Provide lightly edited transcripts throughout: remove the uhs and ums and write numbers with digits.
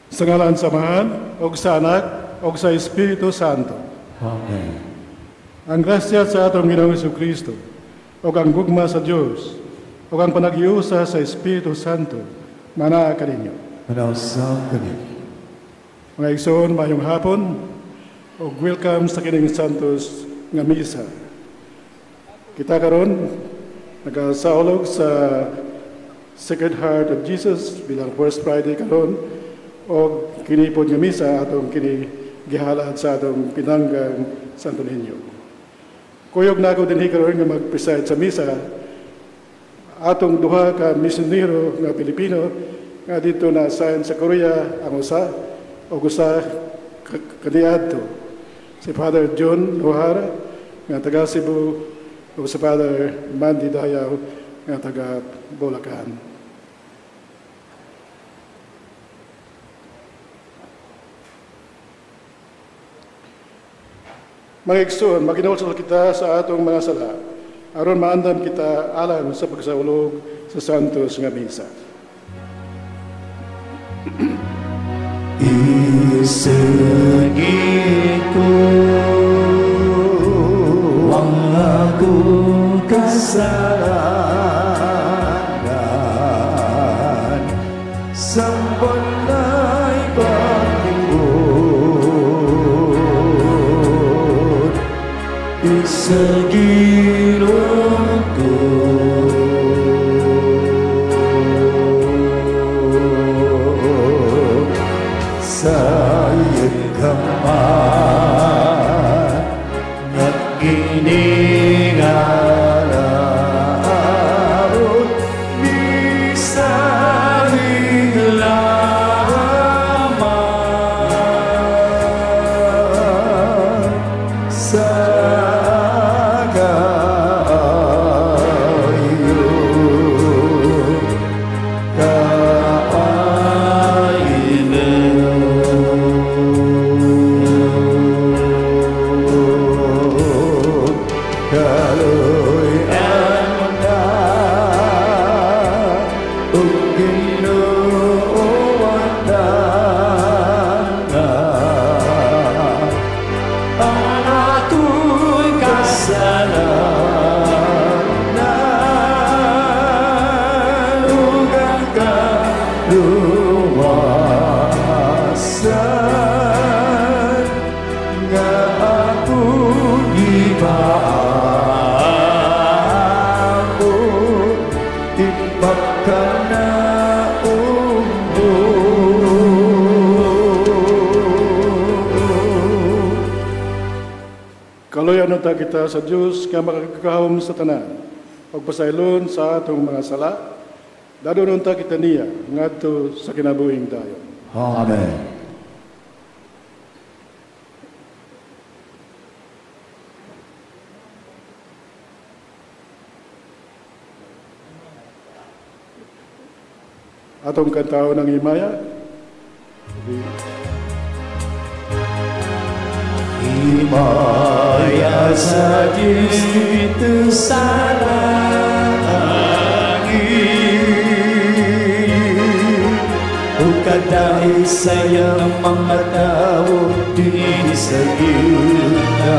Sa ngalan sa Amahan, og sa Anak, og sa Espiritu Santo. Amen. Ang grasya sa atong Ginoong Kristo, og ang gugma sa Dios, og ang panaghiusa sa Espiritu Santo, manaa kaninyo. Manausang kaniyo. Mga igsoon, maayong hapon, og welcome sa kining Santos nga misa. Kita karon nagasaulog sa Sacred Heart of Jesus bilang First Friday karon, og kini pod nga misa atong kini gihalad sa atong pinanggang Santo Niño. Kuyog nako dinhi karon nga mag-preside sa misa atong duha ka misyonero nga Pilipino nga dito na assign sa Korea, ang usa og usa kaniadto, si Father John Lohara nga taga Cebu ug si Father Mandy Dayaw nga taga Bulacan. Mga igsoon, maghinulsol kita sa atong mga sala aron maandam kita alang sa pagsaulog sa Santos nga Misa. Isagi ko ang akong kasalanan, sa walay paglingkod. Isagiro ko sa iyong kamay nga giningalarot, bisan lamang sa kaayo kaayo. Kaluy-an na ug Ginoo na ang ako'y kasalanan ug ang kaluwasan nga akong gipaamot, ipakanaog mo. Kaluyan unta kita sa Dios nga makagagahom sa tanan, ug pasaylon sa atong mga sala, dadon unta kita niya ngadto sa kinabuhing dayon. Amen. Atong kantahon ang himaya. Himaya sa Diyos dito sa langit, ug kadai sa iyang mga tao dinhi sa gitna.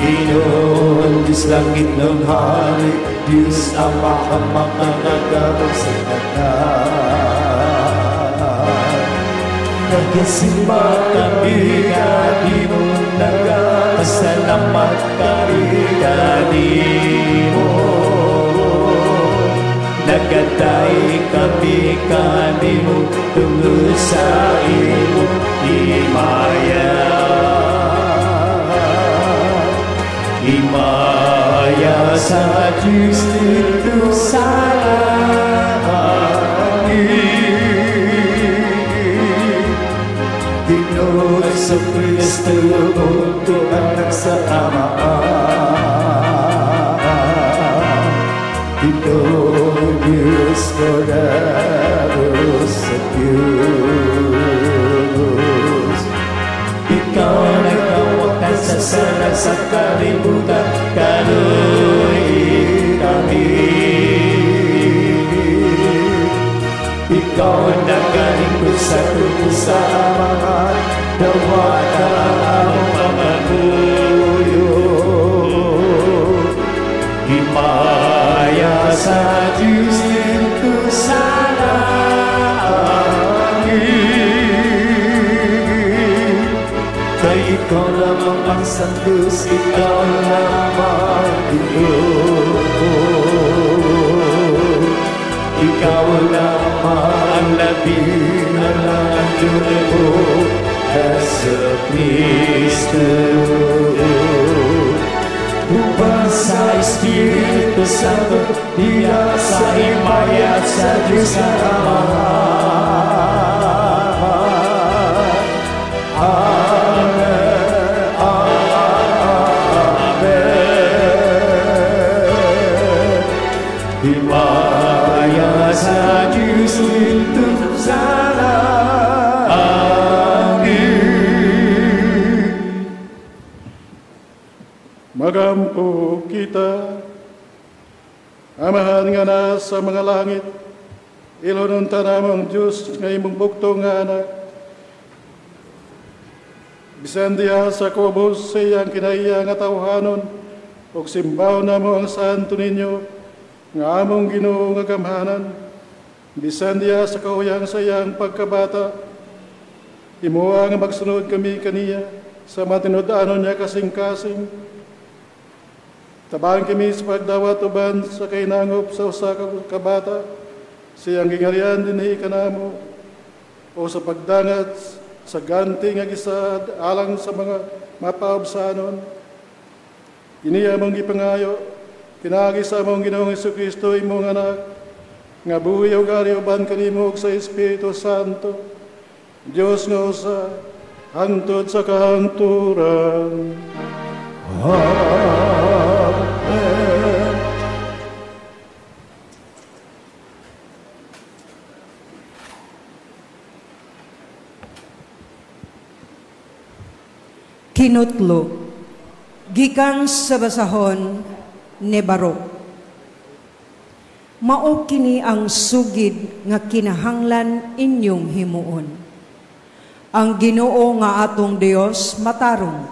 Ginoo, Diyos langit ng hari, Diyos Ama ang mga nagawang sa tanan. Nagasimba kami kanimo, nagapasalamat kami kanimo. Nagaday kami kanimo tungod sa imong himaya. Himaya sa Diyos dito sa langit. Ginoo sa Kristo, mundo anak sa Ama. Ginoo Diyos Cordero sa Diyos. Ikaw nagkawakan sa sala sa kalibutan, kaluy kami. Ikaw nagalingkod sa tubo sa Amahan, dawata ang among pangamuyo. Himaya sa Diyos dito sa langit, kay ikaw lamang ang santos, ikaw lamang Ginoo. Ikaw lamang ang labing Ginoo, Hesu Kristo. Uban sa Espiritu Santo, diya sa himaya sa Diyos na Amahan. Amen, Amen. Himaya sa Diyos dito sa langit. Magampo kita, Amahan nga nasa mga langit, ilhonon ta namong Diyos nga imong bugtong nga anak. Bisan diha sa kubos sa iyang kinaiya nga tawhanon, ug simbaw namo ang santo ninyo, nga among Ginoo nga gamhanan. Bisan diha sa kahuyang sa iyang pagkabata, imuha nga magsunod kami kaniya sa matinud-anon niya kasing-kasing. Tabang kami sa pagdawat uban sa kainangop sa usa ka kabata, siyang gingarian dinhi kanamo, o sa pagdangat sa ganti nga gisaad alang sa mga mapaobsanon. Ini among gipangayo, pinaagi sa among Ginoong Hesukristo imong anak, nga buhi ug ari uban kanimo ug sa Espiritu Santo, Dios nga usa, hangtod sa kahangturan. Amen. Kinutlo, gikan sa basahon ni Barok. Mao kini ang sugid nga kinahanglan inyong himuon. Ang Ginoo nga atong Dios matarong,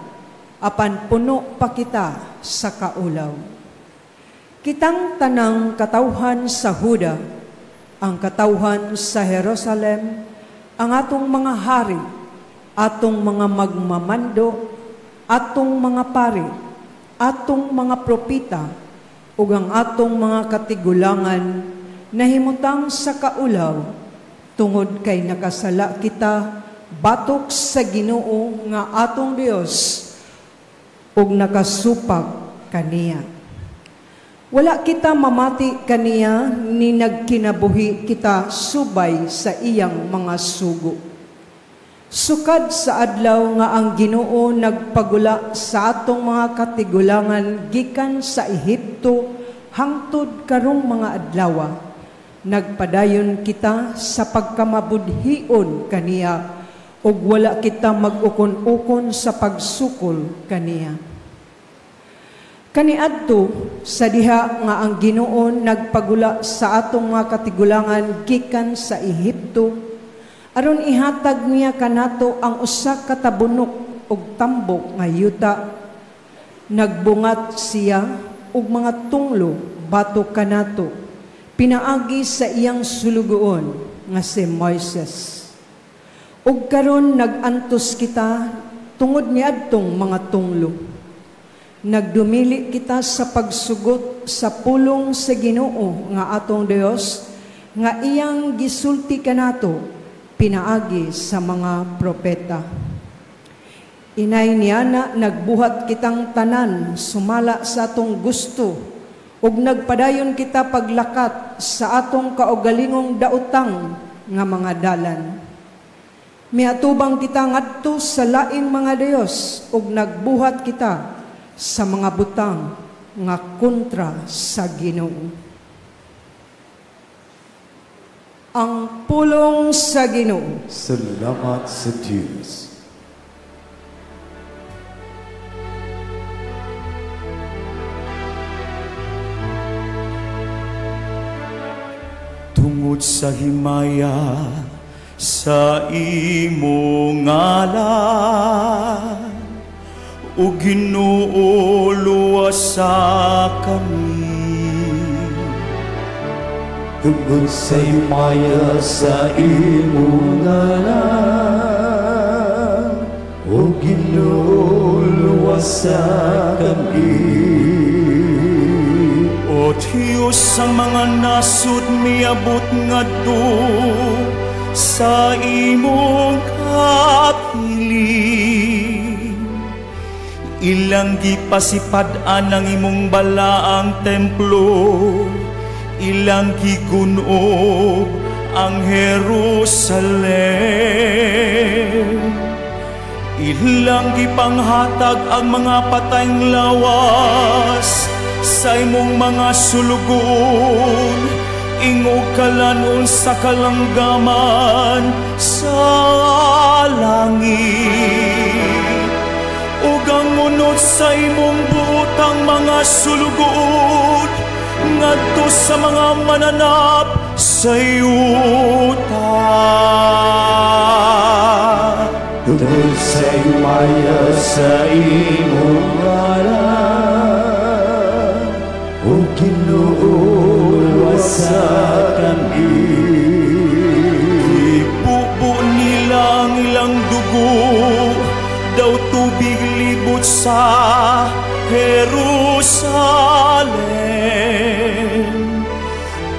apan puno pa kita sa kaulaw. Kitang tanang katawhan sa Huda, ang katawhan sa Jerusalem, ang atong mga hari, atong mga magmamando, atong mga pari, atong mga propita, ug ang atong mga katigulangan nahimutang sa kaulaw, tungod kay nakasala kita batok sa Ginoo nga atong Dios ug nakasupak kaniya. Wala kita mamati kaniya ni nagkinabuhi kita subay sa iyang mga sugo. Sukad sa adlaw nga ang Ginoo nagpagula sa atong mga katigulangan gikan sa Ehipto hangtod karong mga adlawa, nagpadayon kita sa pagkamabudhion kaniya ug wala kita mag-ukon-ukon sa pagsukol kaniya. Kaniadto sa diha nga ang Ginoo nagpagula sa atong mga katigulangan gikan sa Ehipto, aron ihatag niya kanato ang usa ka tabunok ug tambok nga yuta. Nagbungat siya og mga tunglo batok kanato, pinaagi sa iyang sulugoon nga si Moises. Ug karon nag-antos kita tungod niadtong mga tunglo. Nagdumili kita sa pagsugot sa pulong sa Ginoo nga atong Dios nga iyang gisulti kanato pinaagi sa mga propeta. Inay niya na nagbuhat kitang tanan sumala sa atong gusto ug nagpadayon kita paglakat sa atong kaugalingong daotang nga mga dalan. Miatubang kita ngadto sa laing mga Dios ug nagbuhat kita sa mga butang nga kontra sa Ginoo. Ang pulong sa Ginoo. Salamat sa Diyos. Tungod sa Tungod sa himaya sa imong ngalan, o Ginoo, luwasa kami. Tungod sa himaya sa imong ngalan, o Ginoo, luwasa kami. O Diyos, ang mga nasud miabot ngadto sa imong kapiling. Ilang gipasipad-an ang imong balaang templo, ilang gigunob ang Jerusalem. Ilang gipanghatag ang mga patayng lawas sa imong mga sulugoon, ingog kalanon sa kalanggaman sa langit. Ug ang unod sa imong buotang mga sulugoon ngadto sa mga mananap sa yuta. Tungod sa himaya sa imong ngalan, o Ginoo, luwasa kami. Ibubo nila ang ilang dugo, daw tubig libot sa Jerusalem.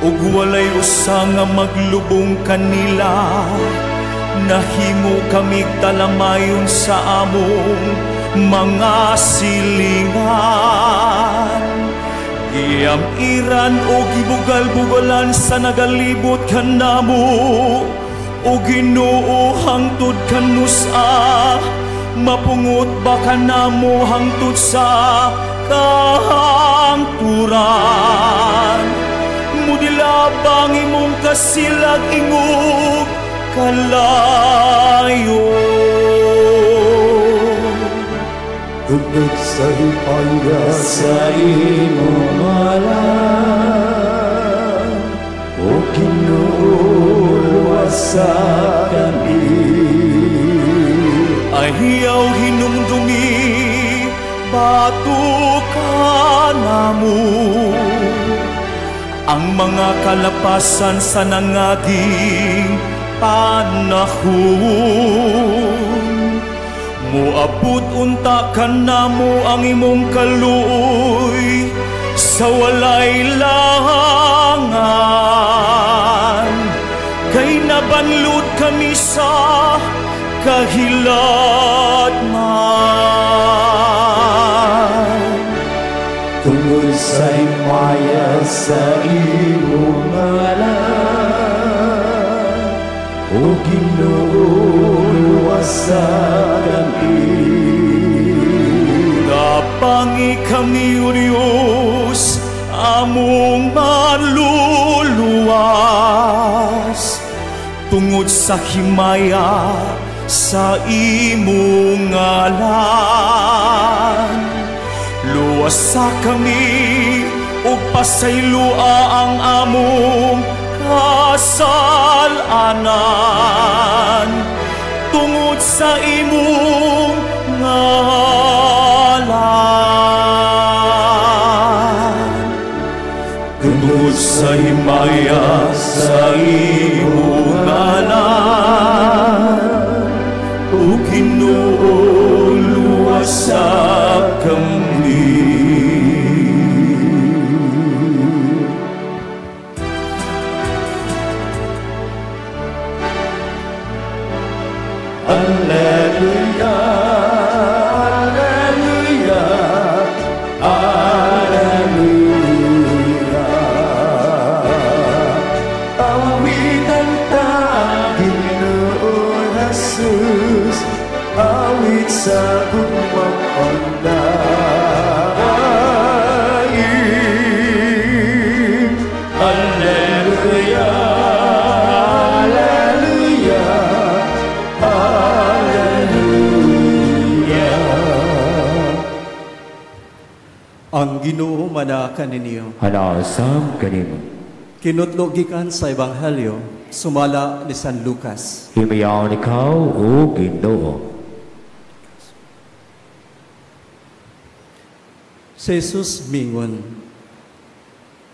Ug walay usa nga maglubong kanila, nahimo kami talamayon sa among mga silingan. Giamiran o gibugal-bugalan sa nagalibot kanamo, o Ginoo, hangtod kanusa, mapungot ba kanamo hangtod sa kahangturan? Mudila bang imong kasilag ingog kalayo? Tungod sa himaya sa imong ngalan, o Ginoo, luwasa kami. Ayaw hinumdumi, bato ka namo, ang mga kalapasan sa nangaging panahon. Moabot unta kanamo ang imong kaluoy sa walay langan. Kay nabanlot kami sa kahilatnan. Tungod sa himaya sa imong ngalan, o Ginoo, luwasa kami. Dapangi kami, O Diyos, among maluluwas, tungod sa himaya sa imong ngalan. Luwasa kami ug pasaylua ang among kasalanan, tungod sa imong ngalan. Tungod sa himaya sa imong ngalan, O Ginoo, luwasa kami. Alleluia, Alleluia, Alleluia. Awitan ta Ginoong Jesus, awit sa gugmang pandaing. Alleluia, Alleluia, Alleluia. Ang Ginoo manaa kaninyo. Anaasam kanimo. Kinutlo gikan sa Ebanghelyo Sumala ni San Lucas. Himayaon ikaw, o Ginoo. Si Jesus mingon,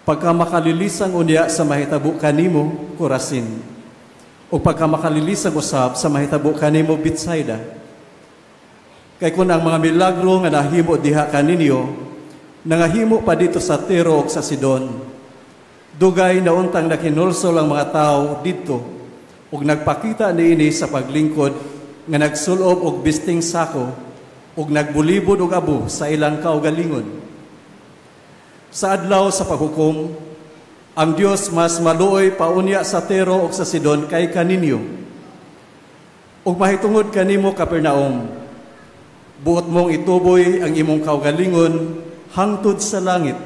pagka makalilisang unya sa mahitabo kanimo, Corazin, o pagka makalilisang usab sa mahitabo kanimo, Betsaida. Kay kun ang mga milagro nga nahimo diha kaninyo, nangahimo pa dito sa Tiro ug sa Sidon, dugay na untang nakinulsol ang mga tao didto ug nagpakita niini sa paglingkod nga nagsulob og bisting sako ug nagbulibod og abo sa ilang kaugalingon. Sa adlaw sa paghukom, ang Dios mas maluoy paunya sa Tiro ug sa Sidon kay kaninyo. Ug mahitungod kanimo, Capernaum, buot mong ituboy ang imong kaugalingon hangtod sa langit,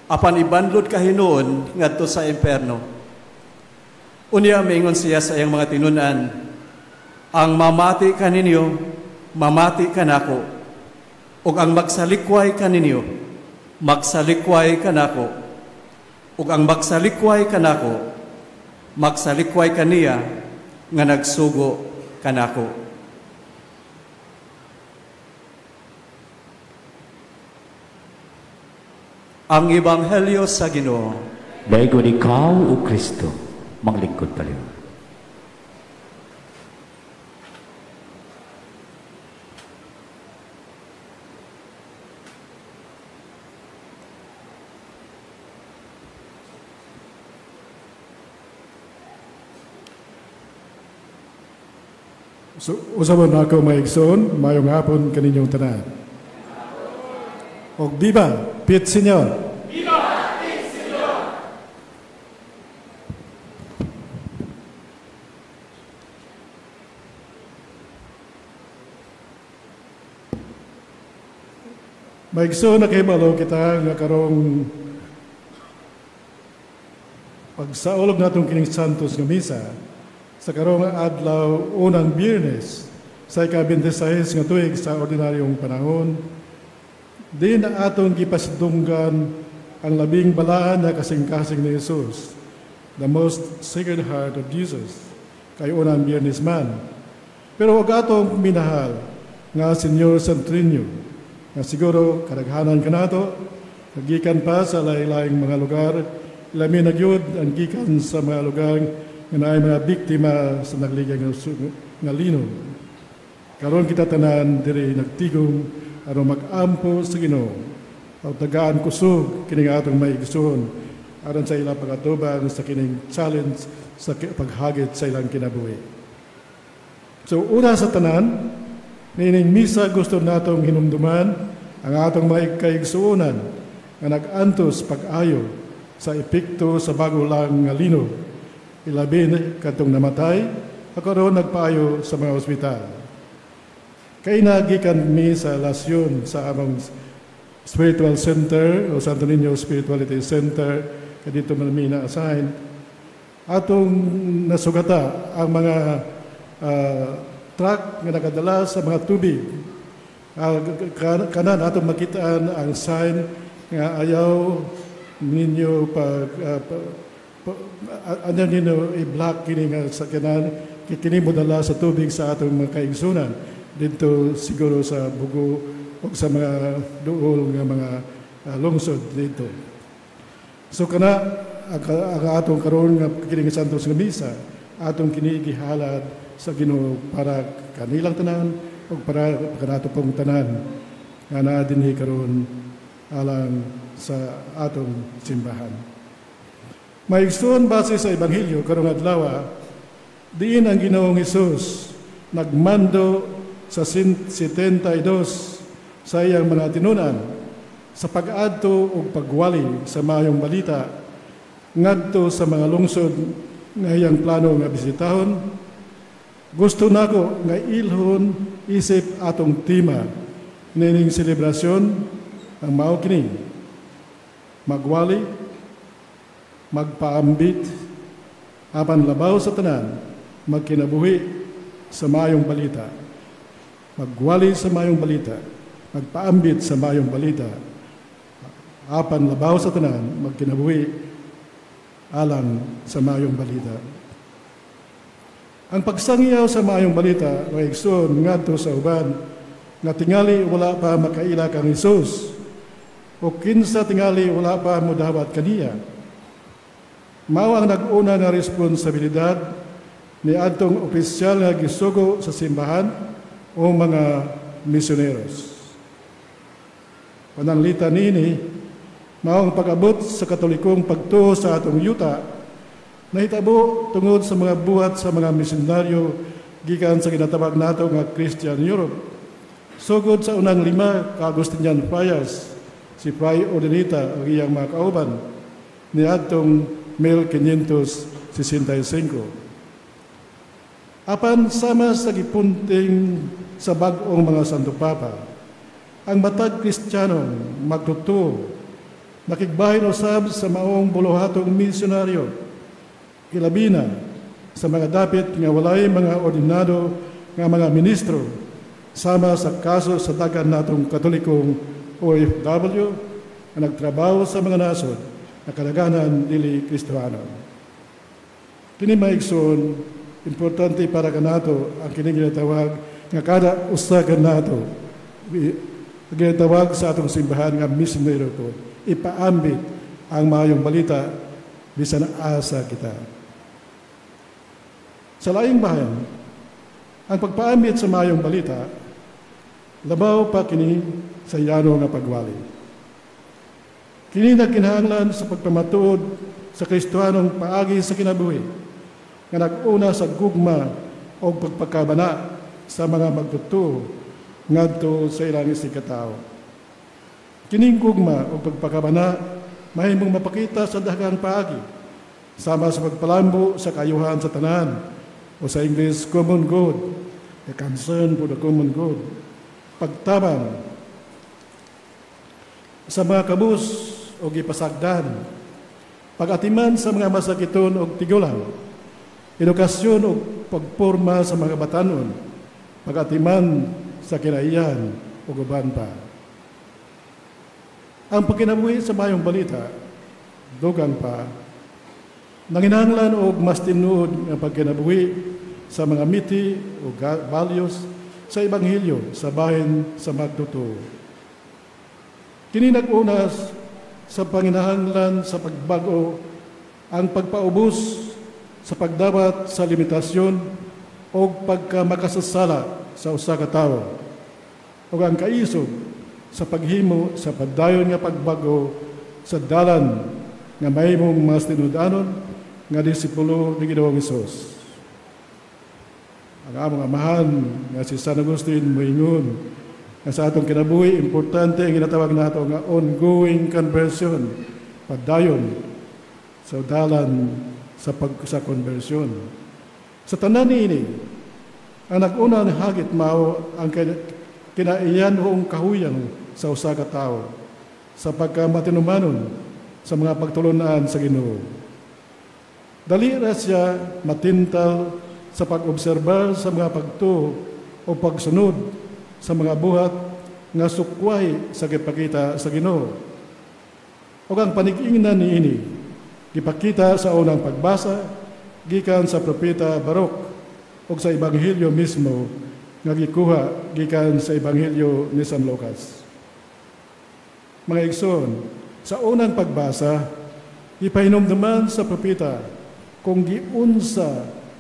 apan ibanlod ka hinuon ngadto sa impierno. Unya miingon siya sa iyang mga tinun-an, ang mamati kaninyo, mamati kanako, ug ang magsalikway kaninyo, magsalikway kanako, ug ang magsalikway kanako, magsalikway kaniya nga nagsugo kanako. Ang Ebanghelyo sa Ginoo. Daigon ikaw, o Kristo, manglingkod paliw. So, usaban na ako mga igsoon, mayong hapon kaninyong tanan. Og viva, Pit Señor! Viva, Pit Señor! Maigsoon na kahibalo kita nga karong pagsaulog natong kining Santos nga misa sa karong adlaw unang Biyernes sa ika-26 nga tuig sa ordinaryong panahon, di na atong gipasidunggan ang labing balaan na kasing-kasing ni Jesus, the most sacred heart of Jesus, kay unang Biyernes man. Pero wag atong minahal nga Senyor Santriño, nga siguro kadaghanan kanato, gikan pa sa laing-laing mga lugar, labi na gyud ang gikan sa mga lugar nga naay mga biktima sa nagligay nga linog. Karon kita tanan diri nagtigom aron mag-ampo sa Ginoo. Aw tagaan kusog kining atong maigsoon aron sa ilang pagatubang sa kining challenge sa paghagit sa ilang kinabuhi. So una sa tanan, niining misa gusto natong hinumduman ang atong mga kaigsuonan nga nag-antos pag-ayo sa epekto sa bago lang nga linog. Ilabi kadtong namatay, karon nagpaayo sa mga ospital. Kay nagikan mi sa lasyon sa among spiritual center o Santo Niño Spirituality Center, kay dito man mi na-assign, atong nasugata ang mga truck nga nakadala sa mga tubig. Kanan atong makitaan ang sign nga ayaw ninyo pag ayaw ninyo i-block kini nga sa kanan, kini mo dala sa tubig sa atong mga kaigsunan dito siguro sa Bugo o sa mga duol nga mga lungsod dito. So kana ang atong karon nga kini nga Santos nga misa atong kini gihalad sa Ginoo para kanilang tanan ug para kanato pong tanan nga naa dinhi karon alang sa atong simbahan. Maigsoon base sa Ebanghelyo karong adlaw, diin ang Ginoong Hesus nagmando sa 72 sa iyang mga tinunan sa pag-adto ug pagwali sa maayong balita ngadto sa mga lungsod nga iyang plano nga bisitahon. Gusto nako nga ilhon isip atong tema nining selebrasyon ang mao kini: magwali, magpaambit, apan labaw sa tanan, magkinabuhi sa maayong balita. Magwali sa maayong balita, magpaambit sa maayong balita, apan labaw sa tanan, magkinabuhi alang sa maayong balita. Ang pagsangyaw sa maayong balita, mga igsoon, ngadto sa uban, nga tingali wala pa makaila kang Hesus, o kinsa tingali wala pa modawat kaniya, mao ang nag-una nga responsibilidad ni adtong opisyal nga gisugo sa simbahan o mga misyoneros. Pananglitan niini, mao ang pag-abot sa Katolikong pagtuo sa atong yuta nahitabo tungod sa mga buhat sa mga misyonaryo gikan sa ginatawag nato nga Christian Europe. Sugod sa unang lima ka Agustinian friars, si Fray Urdaneta ang iyang mga kauban niadtong 1565. Apan sama sa gipunting sa bag-ong mga Santo Papa, ang matag Kristiyano magtutuo nakigbahin usab sa maong buluhatong misyonaryo, ilabina sa mga dapit nga walay mga ordinado nga mga ministro, sama sa kaso sa dagan natong Katolikong OFW nga nagtrabaho sa mga nasod na kadaghanan dili Kristiyano. Kini, mga igsoon, importante para kanato ang kining ginatawag nga kada usa kanato ginatawag sa atong simbahan nga missionary po. Ipaambit ang maayong balita bisan asa kita. Sa laing bahin, ang pagpaambit sa maayong balita, labaw pa kini sa yano nga pagwali. Kini nagkinahanglan sa pagpamatuod sa Kristohanong paagi sa kinabuhi, nga nag-una sa gugma o pagpakabana sa mga magtutuo ngadto sa ilang isigkatao. Kining gugma o pagpakabana mahimong mapakita sa daghang paagi, sama sa pagpalambo sa kayuhan sa tanan, o sa English, common good, the concern for the common good, pagtabang sa mga kabus o gipasagdan, pag-atiman sa mga masakiton og tigulang, edukasyon o pagporma sa mga batanon, pag-atiman sa kinaiyan o uban pa. Ang pagkinabuhi sa mayong balita, dugang pa, nanginahanglan og mas tinuod nga pagkinabuhi sa mga miti o values sa Ebanghelyo sa bahin sa magtotoo. Kini nag-unas sa panginahanglan sa pagbag-o ang pagpaubos sa pagdawat sa limitasyon o pagkamakasasala sa usa ka tawo ug ang kaisog sa paghimo sa padayon nga pagbago sa dalan nga mahimong mas tinud-anon nga disipulo ni Ginoong Hesus. Ang among amahan nga si San Agustin moingon nga sa atong kinabuhi importante ang ginatawag nato nga ongoing conversion, padayon sa dalan sa conversion. Sa tanan niini, ang nag-una ng hagit mao ang kinaiyanhong kahuyang sa usa ka tawo sa pagkamatinumanon sa mga pagtulunan sa Ginoo. Dali ra siya matintal sa pag-obserbar sa mga pagtuo o pagsunod sa mga buhat nga sukway sa gipakita sa Ginoo. Ug ang panig-ingnan niini gipakita sa unang pagbasa gikan sa propeta Baruch ug sa Ebanghelyo mismo nga gikuha gikan sa Ebanghelyo ni San Lucas. Mga igsoon, sa unang pagbasa, ipahinumduman sa propeta kung giunsa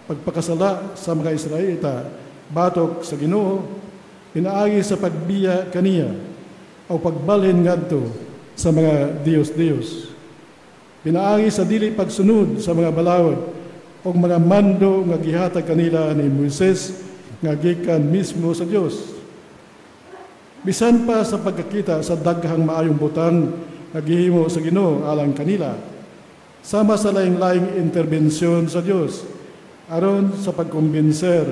pagpakasala sa mga Israelita batok sa Ginoo pinaagi sa pagbiya kaniya o pagbalhin ngadto sa mga Diyos-Diyos. Pinaagi sa dili pagsunod sa mga balawod o mga mando nga gihatag kanila ni Moises nga gikan mismo sa Dios. Bisan pa sa pagkakita sa daghang maayong butang nga gihimo sa Ginoo alang kanila, sama sa laing-laing interbensyon sa Dios aron sa pagkumbinser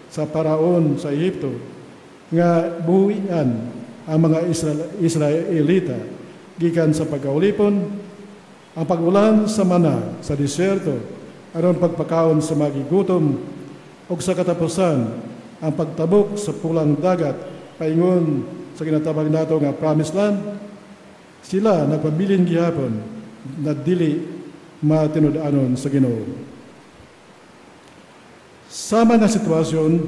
sa paraon sa Ehipto nga buhian ang mga Israelita gikan sa pagkaulipon, ang pag-ulan sa mana sa disyerto aron pagpakaon sa mga gigutom, ug sa katapusan ang pagtabok sa Pulang Dagat paingon sa ginatabang nato nga Promised Land, sila nagpabilin gihapon na dili matinud-anon sa Ginoo. Sama nga sitwasyon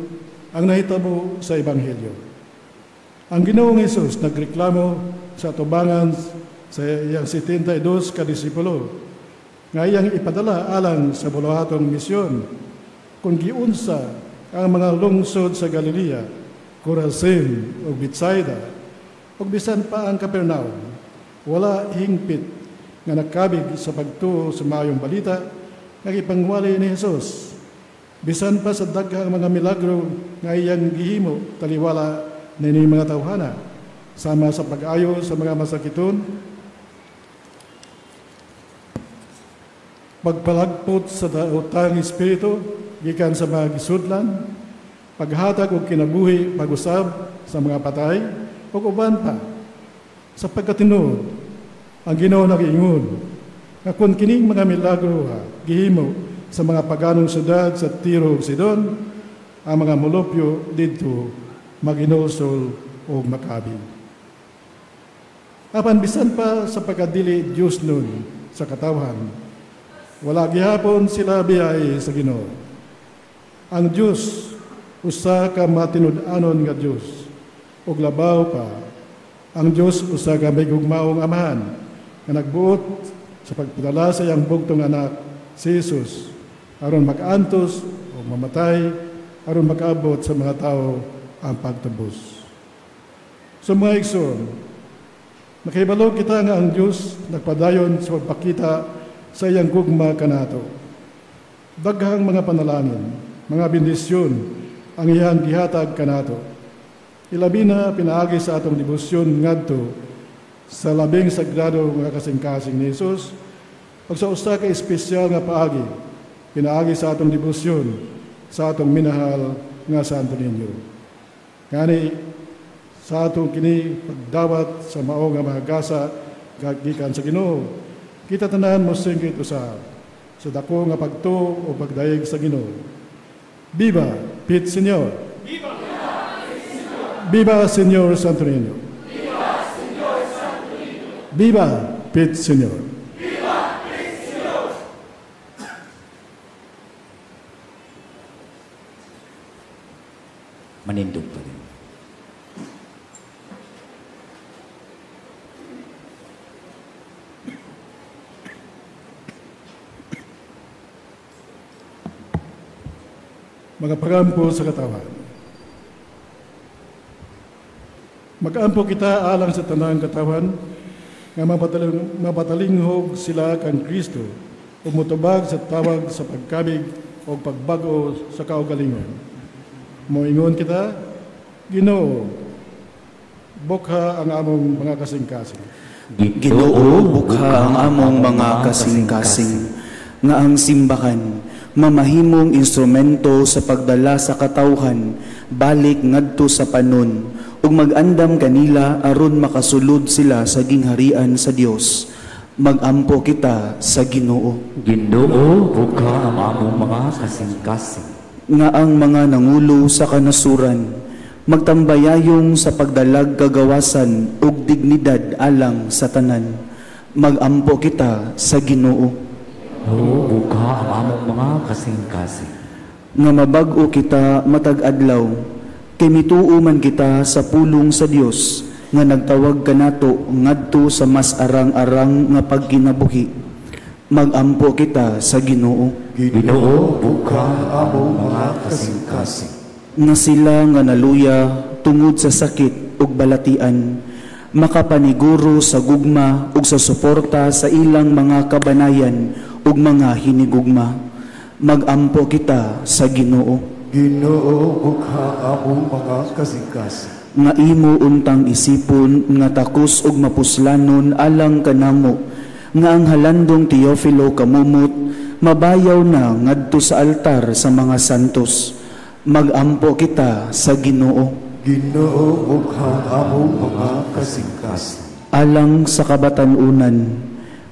ang nahitabo sa Ebanghelyo. Ang Ginoong Hesus nagreklamo sa tubangan sa iyang 72 ka disipulo nga iyang ipadala alang sa buluhatong misyon kung giunsa ang mga lungsod sa Galilea, Corazin ug Bethsaida ug bisan pa ang Capernaum, wala hingpit nga nakabig sa pagtuo sa maayong balita nga gipangwali ni Hesus. Bisan pa sa daghang mga milagro nga iyang gihimo taliwala nining mga tawhana, sama sa pag-ayo sa mga masakiton, pagpalagpot sa daotang espiritu gikan sa mga gisudlan, paghatag og kinabuhi pag-usab sa mga patay ug uban pa. Sa pagkatinuod, ang Ginoo nag-ingon nga kun kining mga milagro gihimo sa mga paganong syudad sa Tiro ug Sidon, ang mga molupyo didto maginulsol og makabi. Apan bisan pa sa pagkadili Dios nun sa katawhan, wala gihapon sila biyahe sa Ginoo. Ang Dios usa ka matinud-anon nga Dios, ug labaw pa ang Dios usa ka may gugmaong amahan nga nagbuot sa pagpadala sa iyang bugtong anak si Jesus aron mag-antos o mamatay aron makaabot sa mga tao ang pagtubos. So mga igsoon, nakahibalo kita nga ang Dios nagpadayon sa pagpakita sa iyang gugma kanato. Daghang mga panalangin, mga bendisyon ang iyang gihatag kanato. Ilabi na pinaagi sa atong debosyon ngadto sa labing sagrado nga kasing-kasing ni Jesus ug sa usa ka espesyal nga paagi pinaagi sa atong debosyon sa atong minahal nga Santo Niño. Gani sa atong kini pagdawat sa mao nga mga gasa gikan sa Ginoo, kita tanan mosinggit usab sa dako nga pagtuo o pagdayeg sa Ginoo. Viva Pit Señor! Viva! Viva Señor Santo Niño! Viva Señor Santo Niño! Viva Pit Señor! Viva Pit Señor! Manindog pa rin. Mga pagampo sa katawan. Mag-ampo kita alang sa tanang katawan nga mapatalinghog sila kang Kristo ug motubag sa tawag sa pagkabig o pagbag-o sa kaugalingon. Moingon kita, Ginoo, bukha ang among mga kasing-kasing. Ginoo, bukha ang among mga kasing-kasing, nga ang simbahan mamahimong instrumento sa pagdala sa katawhan balik ngadto sa panon ug mag-andam kanila aron makasulod sila sa gingharian sa Dios. Mag-ampo kita sa Ginoo. Ginoo, bukha ang among mga kasing-kasing. Nga ang mga nangulo sa kanasuran magtambayayong sa pagdalag kagawasan ug dignidad alang sa tanan. Mag-ampo kita sa Ginoo. Ginoo, bukha ang among mga kasing-kasing. Nga mabag-o kita matag adlaw, kay mituo man kita sa pulong sa Dios nga nagtawag kanato ngadto sa mas arang-arang nga pagkinabuhi. Mag-ampo kita sa Ginoo. Ginoo, bukha ang among mga kasing-kasing. Nga sila nga naluya tungod sa sakit ug balatian, makapaniguro sa gugma ug sa suporta sa ilang mga kabanayan ug mga hinigugma. Mag-ampo kita sa Ginoo. Ginoo, bukha among mga kasing-kasing. Nga imo untang isipon nga takos ug mapuslanon alang kanamo, nga ang halandong Teofilo kamumot mabayaw na ngadto sa altar sa mga santos. Mag-ampo kita sa Ginoo. Ginoo, bukha among mga kasing-kasing. Alang sa kabatan-unan,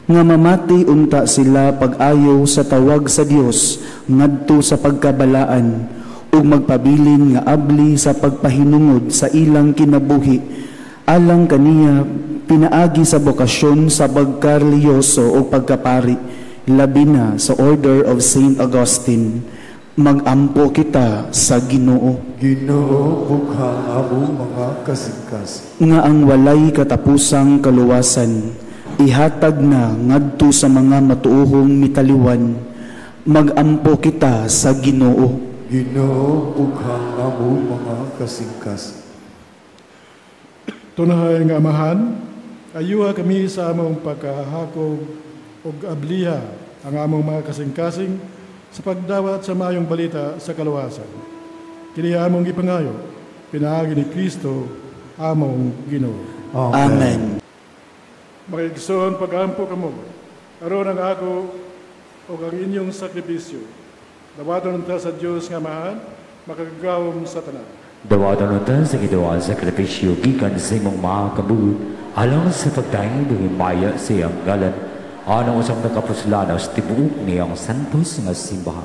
nga mamati unta sila pag-ayo sa tawag sa Dios ngadto sa pagkabalaan ug magpabilin nga abli sa pagpahinungod sa ilang kinabuhi alang kaniya pinaagi sa bokasyon sa pagkareliyoso o pagkapari, labi na sa Order of Saint Augustine. Magampo kita sa Ginoo. Ginoo, bukha among mga kasingkasing. Nga ang walay katapusang kaluwasan ihatag na ngadto sa mga matuohong mitaliwan. Magampo kita sa Ginoo. Ginoo, bukha among mga kasingkasing. Tunhay nga Amahan, ayuha kami sa among pagkahakog ug abliha ang among mga kasing-kasing sa pagdawat sa maayong balita sa kaluwasan. Kini among gipangayo, pinaagi ni Kristo among Ginoo. Amen. Mga igsoon, pagampo kamo, aron ang ako ug ang inyong sakripisyo. Dawaton unta sa Dios nga Amahan, makagagahom sa tanan. Dawaton unta sa Ginoo ang sakripisyo gikan sa imong mga kabuot alang sa pagdaig ug himaya sa iyang ngalan, alang usab nakapuslanan sa tibuok niyang santos nga simbahan.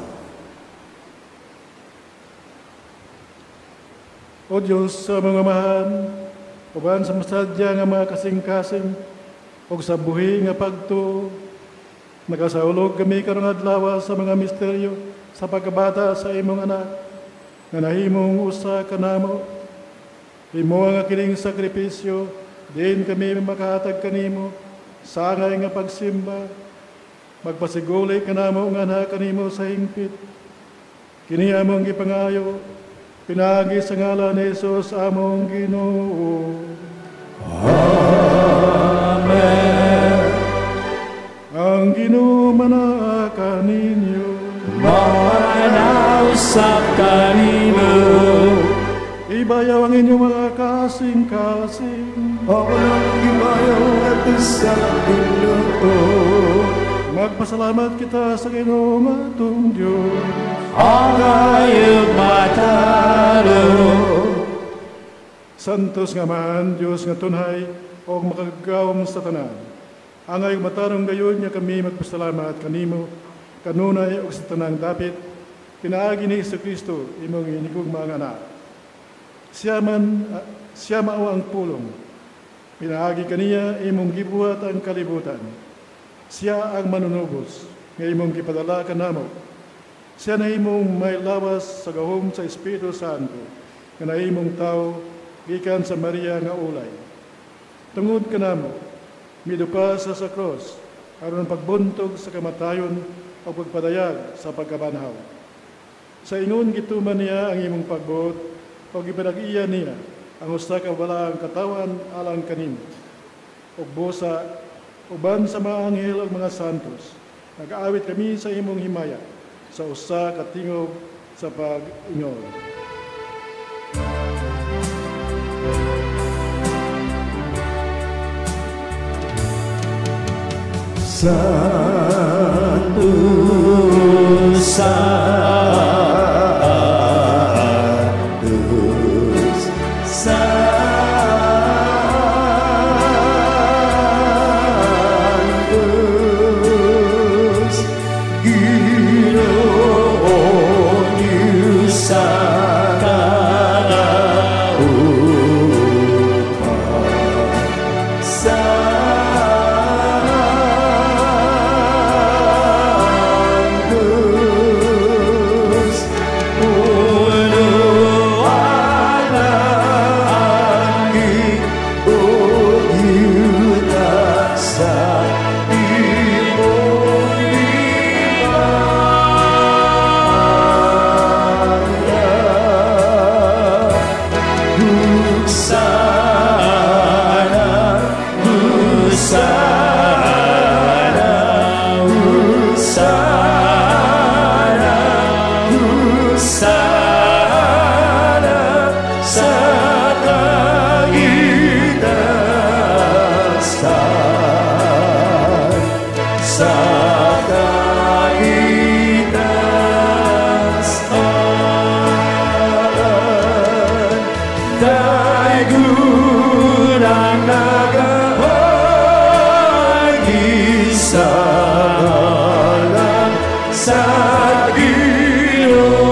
O Dios sa mga amahan, uban sa masadya nga mga kasing-kasing ug sa buhi nga pagtuo, nagasaulog kami karong adlaw sa mga misteryo sa pagkabata sa imong anak nga nahimong usa kanamo. Himo nga kining sakripisyo, diin kami makahatag kanimo sangay nga pagsimba. Magpasiguli kanamo nga anak kanimo sa hingpit. Kini among gipangayo pinaagi sa ngalan ni Jesus among Ginoo. Amen. Ang Ginoo manaa kaninyo. Manausap kanimo. Ibayaw ang inyong mga kasing-kasing. Ako lang ibayaw at sa Ginoo. Magpasalamat kita sa Ginoo atong Diyos. Ang kayong matalo. Santos nga man, Diyos nga tunhay, o makagagawang sa tanan. Angay matarong gayon nga kami magpasalamat kanimo, kanunay o sa tanang dapit, pinaagi ni Jesucristo, imong inigong mga anak. Siya mao ang pulong. Pinaagi kaniya imong gibuhat ang kalibutan. Siya ang manunubos nga imong gipadala kanamo. Siya na imong may lawas sa gahom sa Espiritu Santo, nga nahimong tao gikan sa Maria nga ulay. Tungod kanamo, miduka sa cross aron pagbuntog sa kamatayon o pagpadayag sa pagkabanhaw. Sa ingon gituman niya ang imong pagbuot o gipanag-iya niya ang usa ka balaang katawan alang kanimo. Ug busa uban sa mga anghel ug mga santos, nag-aawit kami sa imong himaya sa usa ka tingog sa pag-ingon. Santo, Santo, Santo, Ginoo sa kalaupan. Santos, punuan ang ug yuta sa imong himaya. Husana, Husana, Husana, Husana sa kaitasan, sa kaitasan. Daygon ang nagahagi sa ngalan sa Ginoo.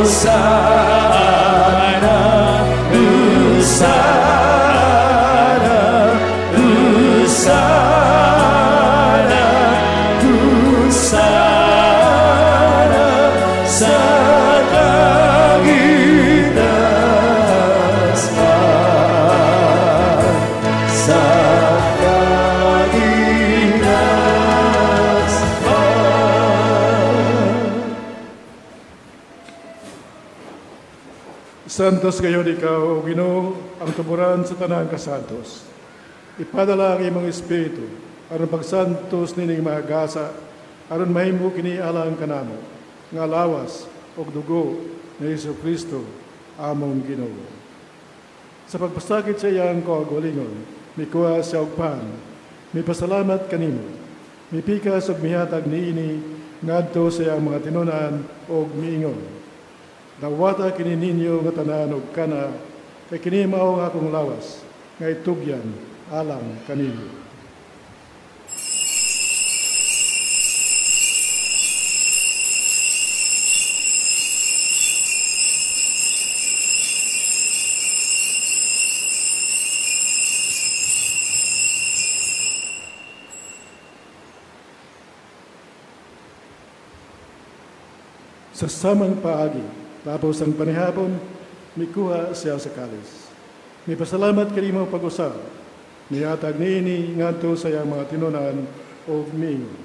Hosana, Hosana, Hosana, Santos gayon ikaw, O Ginoo, ang tuburan sa tanang kasantos. Ipadala ang imong espiritu aron pagsantos nining mga gasa, aron mahimo kini alang kanamo nga lawas ug dugo ni Hesus Kristo among Ginoo. Sa pagpasakit sa iyang kaugalingon, mikuha siya og pan, mipasalamat kanimo, mipikas ug mihatag niini ngadto sa iyang mga tinunan ug miingon: Dawata kini ninyo nga tanan og kana, kay kini mao ang akong lawas nga itugyan alang kaninyo. Sa samang paagi, tapos ang panihapon, mikuha siya sa kalis. Mipasalamat kanimo pag-usab, nihatag niini ngadto sa iyang mga tinunan og miingon: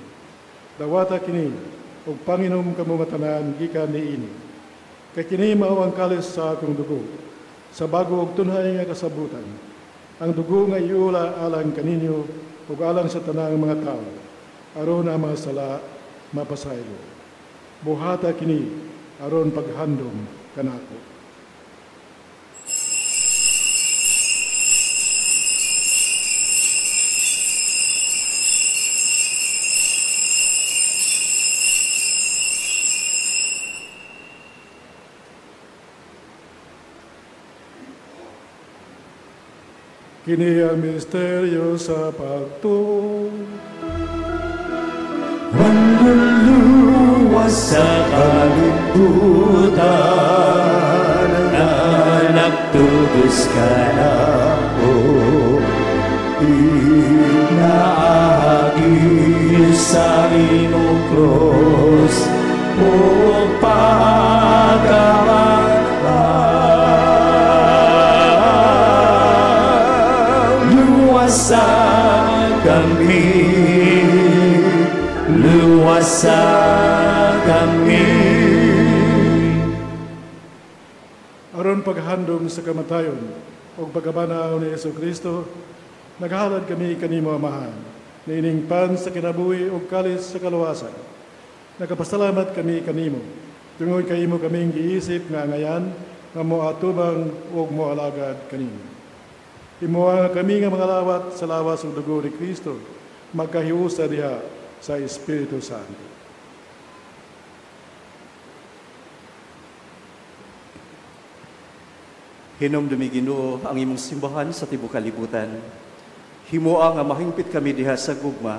Dawata kini og panginom kamo nga tanan gikan niini. Kay kini mao ang kalis sa akong dugo, sa bago og tunhay nga kasabutan. Ang dugo nga iula alang kaninyo ug alang sa tanang mga tawo, aron ang mga sala mapasaylo. Buhata kini aron paghandom kanako. Kini ang misteryo sa pagtuo. Manluluwas sa kalibutan, na nagtubos ka na po. Inaagi sa imong krus ug pagkamatay. Luwasa kami, luwasa kami. Aron paghandom sa kamatayon ug pagkabanaw ni Hesus Kristo, naghalad kami kanimo Amahan, niining pan sa kinabuhi ug kalis sa kaluwasan. Nagapasalamat kami kanimo tungod kay imo kaming giisip nga angayan nga moatubang ug moalagad kanimo. Imo nga kami nga mga lawat sa lawas ug dugo ni Kristo magkahiusa diha sa Espiritu Santo. Hinumdumi Ginoo ang imong simbahan sa tibuok kalibutan. Himoa nga mahingpit kami diha sa gugma,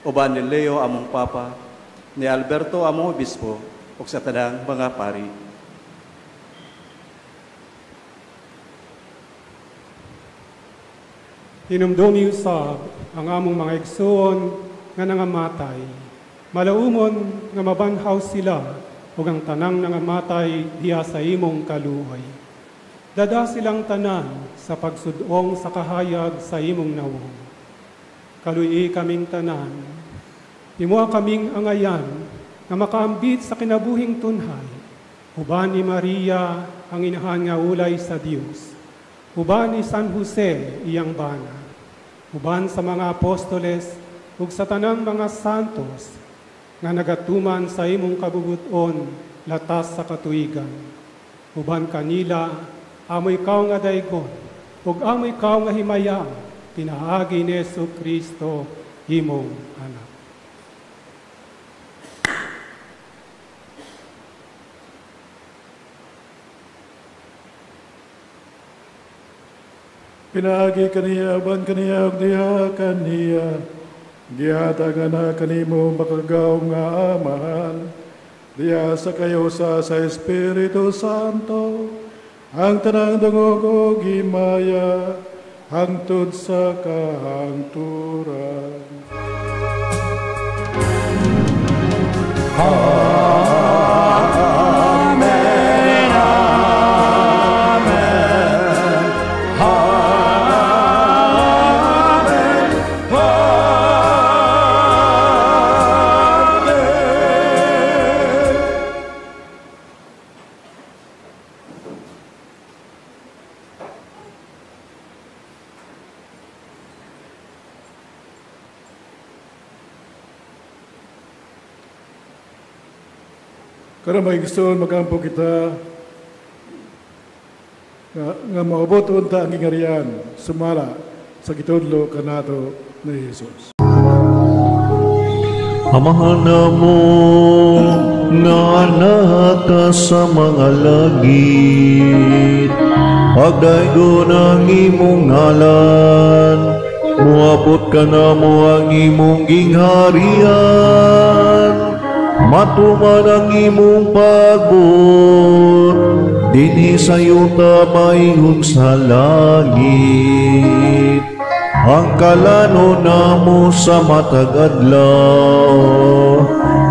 uban ni Leo among Papa, ni Alberto among Obispo, ug sa tanang mga pari. Hinumdumi usab ang among mga igsoon nga nangamatay. Malaumon nga mabanhaw sila ug ang tanang nangamatay diha sa imong kaluoy. Dada silang tanan sa pagsudong sa kahayag sa imong nawong. Kaluyi kaming tanan, imoa kaming angayan nga makaambit sa kinabuhing tunhay. Uban ni Maria ang inahan nga ulay sa Dios. Uban ni San Jose iyang bana. Uban sa mga apostoles ug sa tanang mga santos nga nagatuman sa imong kabubuton latas sa katuigan. Uban kanila amoy ikaw nga daygon ug amoy ikaw nga himayang pinaagi ni Hesus Kristo imong anak. Pinaagi kaniya, uban kaniya, ug diha kaniya, gihatag na kanimo makagaw nga Amahan, diha sa kayosa sa Espiritu Santo, ang tanang dungog og himaya, hangtod sa kahangturan. Amen, amen, amen, amen. Karon mga igsoon, magampo kita nga maabot unta ang gingarian sumala sa gitudlo kanato ni Jesus. Amahan namo nga naka sa mga langit, pagdaygon ang imong ngalan, moabot kanamo ang imong gingharian, matuman ang imong pagbuot dinhi sa yuta maingon sa langit. Ang kalano namo sa matag adlaw,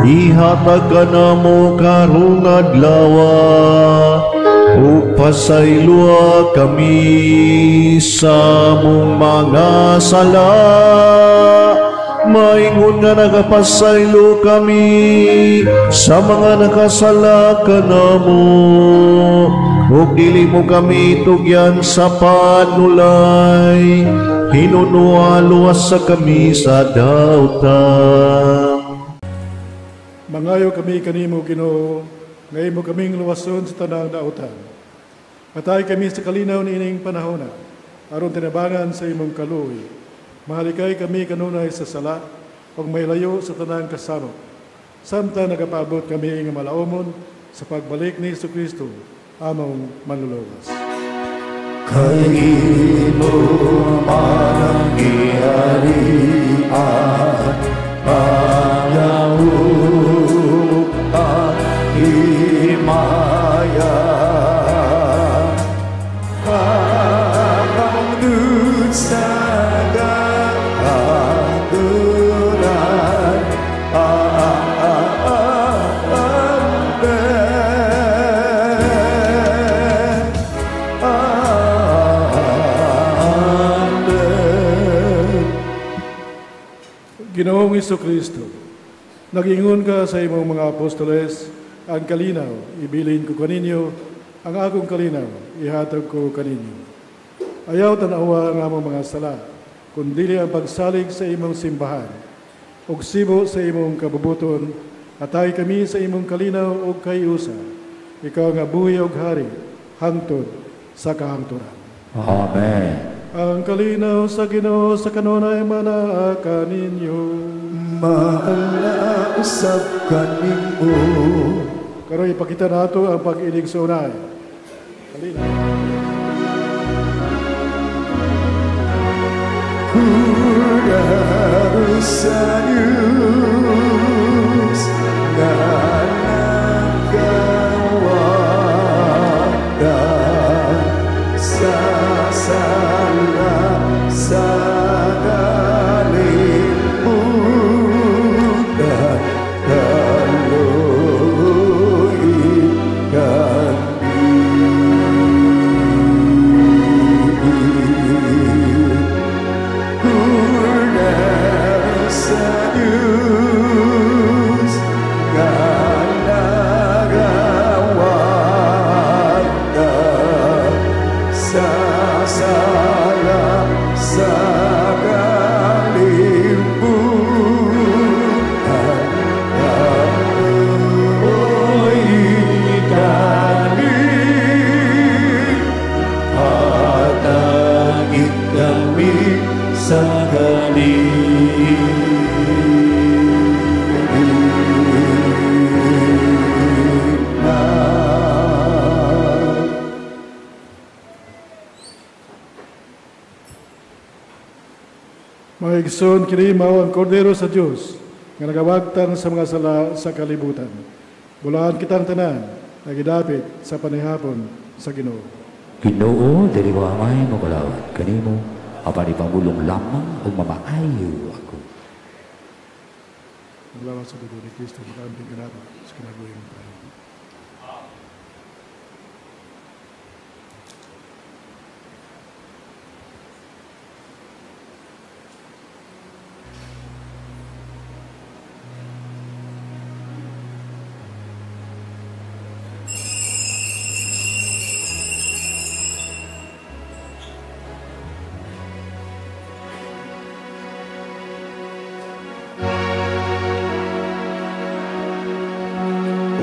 ihatag kanamo karong adlaw, ug pasayloa kami sa among mga sala, maingon nga nagapasaylo kami sa mga nakasala kanamo, ug dili mo kami tugyan sa panulay, hinunua luwas sa kami sa dautan. Mangayo kami kanimo, Ginoo, nga imo kaming luwason sa tanang dautan. Atay kami sa kalinaw niining panahona, aron tinabangan sa imong kaluoy. Mahalikay kami kanunay sa sala, ug mailayo sa tanang kasamok. Samtang nagapaabot kami nga malaumon sa pagbalik ni Jesucristo, among manluluwas. Kay imo man ang giharian, pangaw at himaya, pangdud sa kahangturan. Amen. Amen. Ginoong Jesucristo, nagingon ka sa imong mga apostoles, ang kalinaw ibilin ko kaninyo, ang akong kalinaw ihatag ko kaninyo. Ayaw tan-awa ang among mga sala, kundili ang pagsalig sa imong simbahan, ug sibo sa imong kabubuton, atay kami sa imong kalinaw ug kayusa. Ikaw nga buhi ug hari, hangtod sa kahangturan. Amen. Ang kalinaw sa Ginoo sa kanunay manaa kaninyo. Maala usab kanimo. Karon ipakita nato ang pag-ilig sa unay. Kalinaw. Curado sa Diyos nga nagawada sa sala sa kalibutan, kaluoy kami. Curado sa Diyos nga nagawada sa sala sa kalibutan, kaluoy kami. Hatagit kami sa kalinaw. Mga igsoon, kini mao ang Kordero sa Dios nga nagawagtang sa mga sala sa kalibutan. Bulaan kitang tanan nga gidapit sa panihapon sa Ginoo. Ginoo, dili ko angay mokalawat kanimo, apan ipangulong lamang ug mamaayo ako. Naglawas sa dugo ni Kristo, makaambing kanato sa kinabuhing tayo.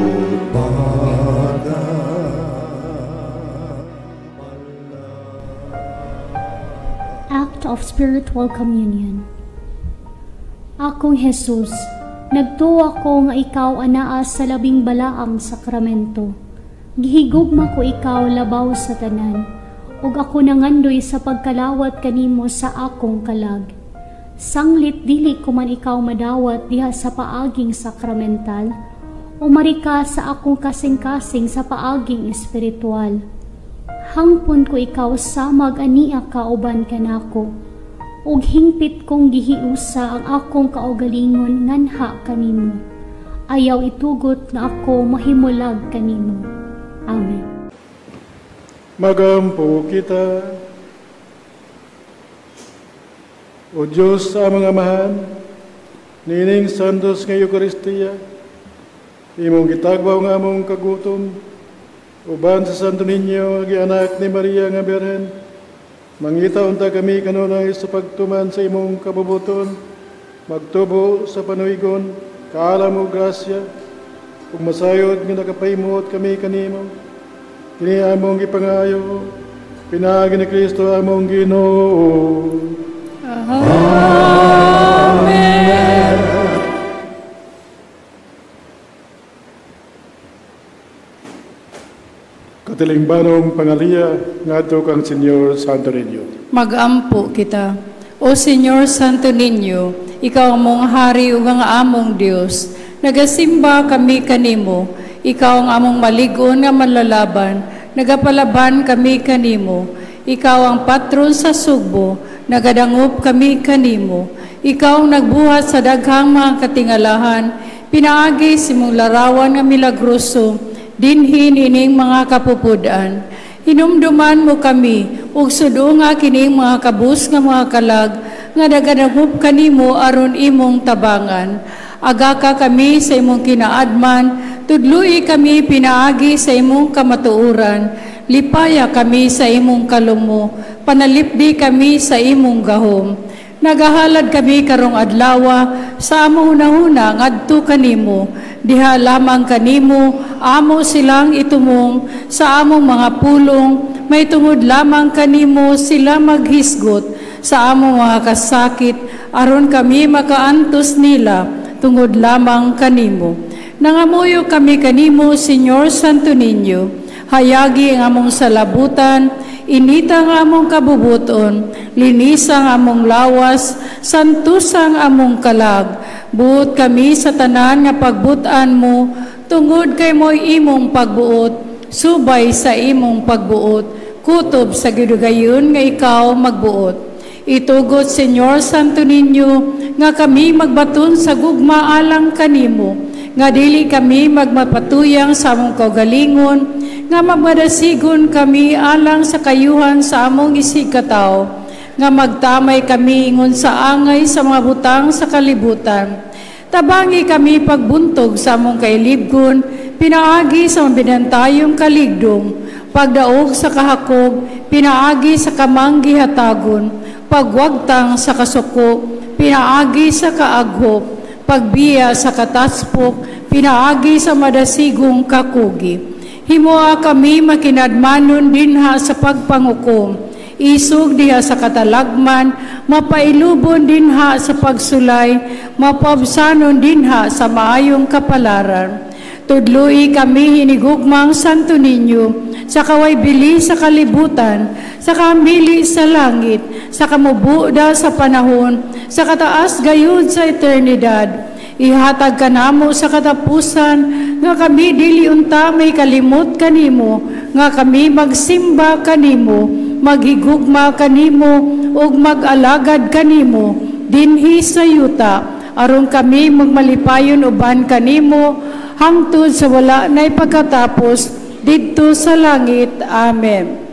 Upang of Spiritual Communion. Akong Jesus, nagtuwa ko nga ikaw anaa sa labing balaang sakramento. Gihigugma ko ikaw labaw sa tanan, ug ako nangandoy sa pagkalawat kanimo sa akong kalag. Sanglit dili ko man ikaw madawat diha sa paaging sakramental, umari ka sa akong kasing-kasing sa paaging espiritual. Hangpon ko ikaw samag ania kauban kanako, ug hingpit kong gihiusa ang akong kaugalingon nganha kanimo. Ayaw itugot nga ako mahimulag kanimo. Amen. Magampo kita. O Diyos sa among Amahan, nining santos nga Eukaristiya, imong gitagbaw nga among kagutom, uban sa Santo Niño, gianak ni Maria nga Birhen, mangita unta kami kanunay sa pagtuman sa imong kabubuton, magtubo sa panuigon, kaalam o grasya, ug masayod nga nakapahimuot kami kanimo. Kini among gipangayo, pinaagi ni Kristo among Ginoo. Amen. Katilingbanong pangaliya ngadto kang Señor Santo Niño. Magampo kita. O Señor Santo Niño, ikaw ang mong hari ug ang among Dios. Nagasimba kami kanimo. Ikaw ang among malig-on nga manlalaban. Nagapalaban kami kanimo. Ikaw ang patron sa Sugbo. Nagadangop kami kanimo. Ikaw ang nagbuhat sa daghang mga katingalahan. Pinaagi sa imong larawan nga milagroso. Dinhin ining mga kapupud-an. Hinumduman mo kami ug sudunga kining mga kabus nga mga kalag nga nagadangop kanimo aron imong tabangan. Agaka kami sa imong kinaadman, tudloi kami pinaagi sa imong kamatuoran. Lipaya kami sa imong kalumo, panalipdi kami sa imong gahom. Nagahalad kami karong adlawa sa among hunahuna ngadto kanimo. Diha lamang kanimo amo silang itumong sa among mga pulong, may tungod lamang kanimo sila maghisgot sa among mga kasakit aron kami makaantos nila tungod lamang kanimo. Nangamuyo kami kanimo, Señor Santo Niño. Hayagi ang among salabutan, inita ang among kabubuton, linisa ang among lawas, santusa ang among kalag. Buot kami sa tanan nga pagbutan mo, tungod kay mo'y imong pagbuot, subay sa imong pagbuot, kutob sa gidugayon nga ikaw magbuot. Itugot, Señor Santo Niño, nga kami magbaton sa gugma alang kanimo, nga dili kami magmapatuyang sa among kaugalingon, nga magmadasigon kami alang sa kayuhan sa among isigkatawo, nga magtamay kami ingon sa angay sa mga butang sa kalibutan. Tabangi kami pagbuntog sa among kailibgon, pinaagi sa mabinantayong kaligdong, pagdaog sa kahakog, pinaagi sa kamanggihatagon, pagwagtang sa kasuko, pinaagi sa kaaghop, pagbiya sa kataspok, pinaagi sa madasigong kakugi. Himoa kami makinadmanon dinha sa pagpangukom, isog diha sa katalagman, mapailubon dinha sa pagsulay, mapaubsanon dinha sa maayong kapalaran. Tudloi kami hinigugmang Santo Niño, sa kaway bili sa kalibutan, sa kamili sa langit, sa kamubuda sa panahon, sa kataas gayud sa eternidad. Ihatag kanamo sa katapusan, nga kami dili unta may kalimot kanimo, nga kami magsimba kanimo, maghigugma kanimo, ug mag-alagad kanimo, dinhi sa yuta, aron kami magmalipayon uban kanimo, hangtod sa wala na'y pagkatapos, didto sa langit. Amen.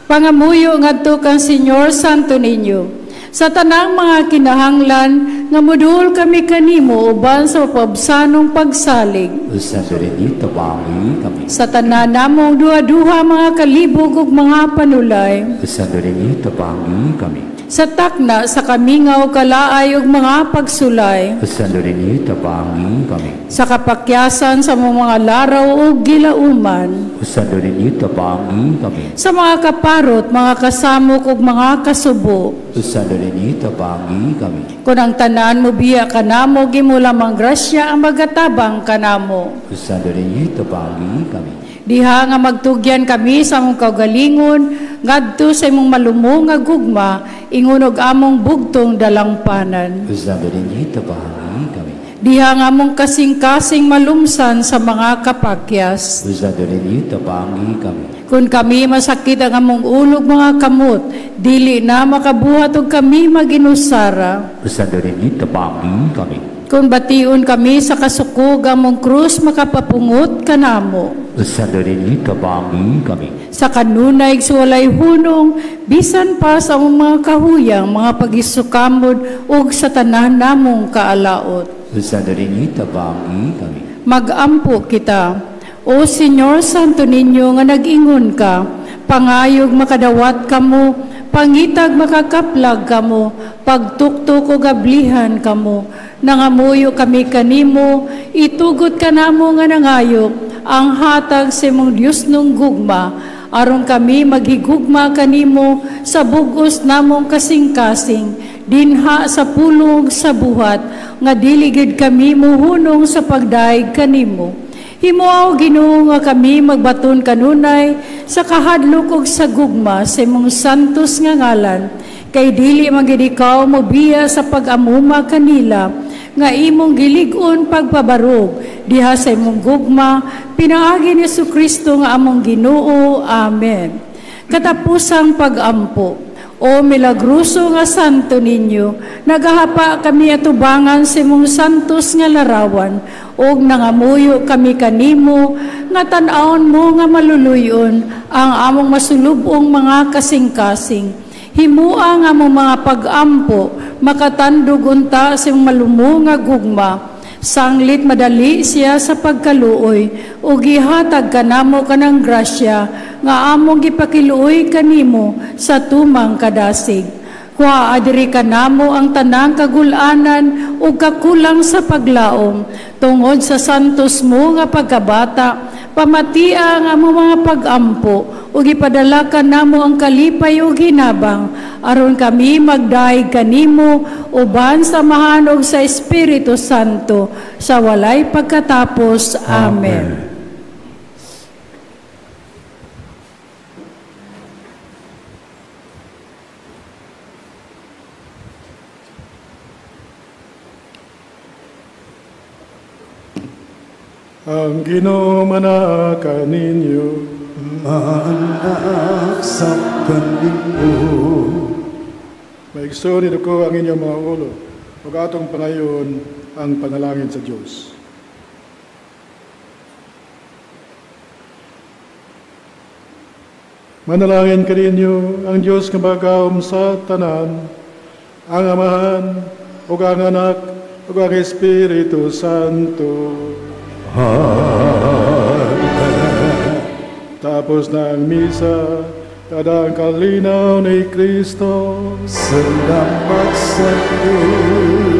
Pangamuyo ngadto kang Señor Santo Niño, sa tanang mga kinahanglan nga moduol kami kanimo uban sa mapabsanong pagsalig. Santo Niño, tabangi kami. Sa tanan namong duha-duha mga kalibog ug mga panulay. Santo Niño, tabangi kami. Sa takna sa kamingaw kalaay ug mga pagsulay. Santo Niño, tabangi kami. Sa kapakyasan sa mga laraw ug gilauman. Santo Niño, tabangi kami. Sa mga kaparot, mga kasamok ug mga kasubo. Santo Niño, tabangi kami. Kun ang tanan mo biya kanamo, gimo lamang grasya ang magatabang kanamo. Santo Niño, tabangi kami. Diha nga magtugyan kami sa among kaugalingon, ngadto sa imong malumo nga gugma, ingunog among bugtong dalangpanan. Santo Niño, tabangi kami. Diha nga among kasing-kasing malumsan sa mga kapakyas. Santo Niño, tabangi kami. Kung kami masakit ang among ulog mga kamot, dili na makabuhat og kami maginusara. Santo Niño, tabangi kami. Kung bation kami sa kasukog among krus makapapungot kanamo. Santo Niño, tabangi kami. Sa kanunay sa walay hunong, bisan pa sa among mga kahuyang, mga pagisukamod ug sa tanan namong kaalaot. Santo Niño, tabangi kami. Magampo kita. O Señor Santo Niño nga nag-ingon ka, pangayog makadawat kamo, pangitag makakaplag kamo, pagtuktok o gablihan kamo, nangamuyo kami kanimo, itugot kanamo nga nangayo, ang hatag sa imong Dios nung gugma, aron kami maghigugma kanimo sa bugos namong kasing-kasing, dinha sa pulong sa buhat, nga dili gid kami muhunong sa pagdaig kanimo. Himuaw Ginoo nga kami magbaton kanunay sa kahadlok ug sa gugma sa imong santos nga ngalan, kay dili man gid ikaw mobiya sa pag-amuma kanila nga imong gilig-on pagpabarog diha sa imong gugma pinaagi ni Jesucristo nga among Ginoo. Amen. Katapusang pag-ampo. O milagroso nga Santo Niño, nagahapa kami atubangan sa imong santos nga larawan, ug nangamuyo kami kanimo nga tan-awon mo nga maluluyon ang among masulubong mga kasing-kasing. Himua nga among mga pag-ampo makatandog unta sa imong malumo nga gugma. Sanglit madali siya sa pagkaluoy, ug gihatag kanamo kanang grasya nga among gipakiluoy kanimo sa tumang kadasig. Kuha adiri kanamo ang tanang kagulanan ug kakulang sa paglaom tungod sa santos mo nga pagkabata. Pamatia ang among mga pag-ampo ug ipadala kanamo ang kalipay ug hinabang aron kami magdaig kanimo uban sa Amahan ug sa Espiritu Santo sa walay pagkatapos. Amen. Ang Ginoo manaa kaninyo, Maanak sa kaninyo. Maigsoon ko ang inyong mga ulo, ug atong pangayon ang panalangin sa Dios. Manalangin kaninyo ang Dios nga magahom sa tanan, ang Amahan ug ang Anak ug ang Espiritu Santo. Amen. Tapos na ang misa, tada ang kalinaw ni Kristo. Salamat sa Diyos.